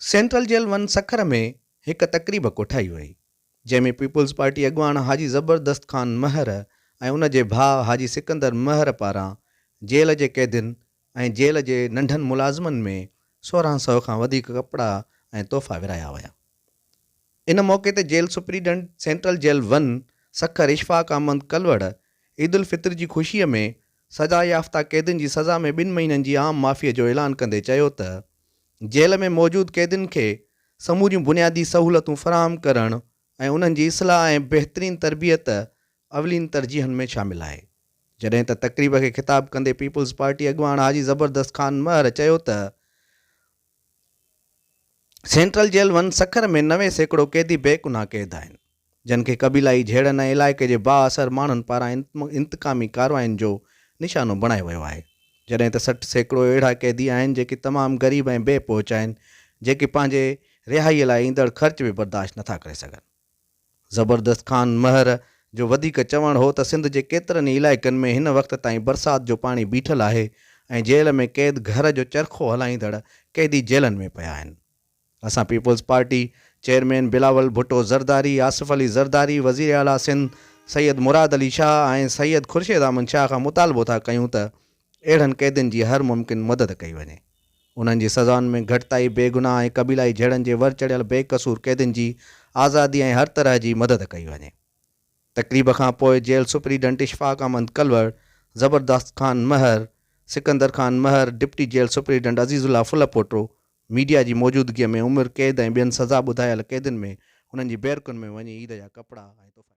Central jail one Sukkur ۾ هڪ تقريب ڪوٺائي وئي، جنهن ۾ پيپلز پارٽي اڳواڻ حاجي زبردست خان مهر ۽ ان جي ڀاء حاجي سڪندر مهر پاران جيل جي قيدين ۽ جيل جي ننڍن ملازمن ۾ 16 سئو کان وڌيڪ ڪپڙا ۽ تحفا ورهايا ويا. ان موقعي تي jail superintendent central jail one Sukkur Ashfaq Ahmed Kalhoro Eid ul Fitr جي خوشي ۾ سزا يافته قيدين جي سزا ۾ ٻن مهينن جي عام معافي جو اعلان ڪندي چيو ته جيل ۾ موجود قيدين کي سموريون بنيادي سهولتون فراهم ڪرڻ ۽ انهن جي اصلاح ۽ بهترين تربيت اولين ترجيحن ۾ شامل آهي. جڏهن ته تقريب کي خطاب ڪندي پيپلز پارٽي اڳواڻ حاجي زبردست خان مهر چيو ته سينٽرل جيل ون سکر ۾ 90% قيدي بيگناهه قيد آهن. جن کي قبيلائي جهيڙن ۽ علائقي جي بااثر ماڻهن پاران انتقامي ڪاررواين جو نشانو بڻايو ويو آهي، جڏهن ته 60% اهڙا قيدي آهن جيڪي تمام غريب ۽ بي پهچ آهن، جيڪي پنهنجي رهائي لاء ايندڙ خرچ به برداشت نٿا ڪري سگهن. زبردست خان مهر جو وڌيڪ چوڻ هو ته سنڌ جي ڪيترن ئي علائقن ۾ هن وقت تائين برسات جو پاڻي بيٺل آهي ۽ جيل ۾ قيد گهر جو چرخو هلائيندڙ قيدي جيلن ۾ پيا آهن. اسان peoples party chairman Bilawal Bhutto Zardari, Asif Ali Zardari, وزيراعليٰ سنڌ سيد مراد علي شاهه ۽ سيد خورشيد احمد شاهه کان مطالبو ٿا ڪيون ته اهڙن قيدين جي هر ممڪن مدد ڪئي وڃي. انهن جي سزائن ۾ گهٽتائي، بيگناهه ۽ قبيلائي جهيڙن جي ور چڙهيل بي قصور قيدين جي آزادي ۽ هر طرح جي مدد ڪئي وڃي. تقريب کان پوء جيل سپريڊنٽ اشفاق احمد ڪلوڙ، زبردست خان مهر، سڪندر خان مهر، ڊپٽي جيل سپريڊنٽ عزيز الله ڦلپوٽو ميڊيا جي موجودگيء ۾ عمر قيد ۽ ٻين سزا ٻڌايل قيدين ۾ انهن جي بيرڪن ۾ وڃي عيد جا ڪپڙا ۽ تحفا.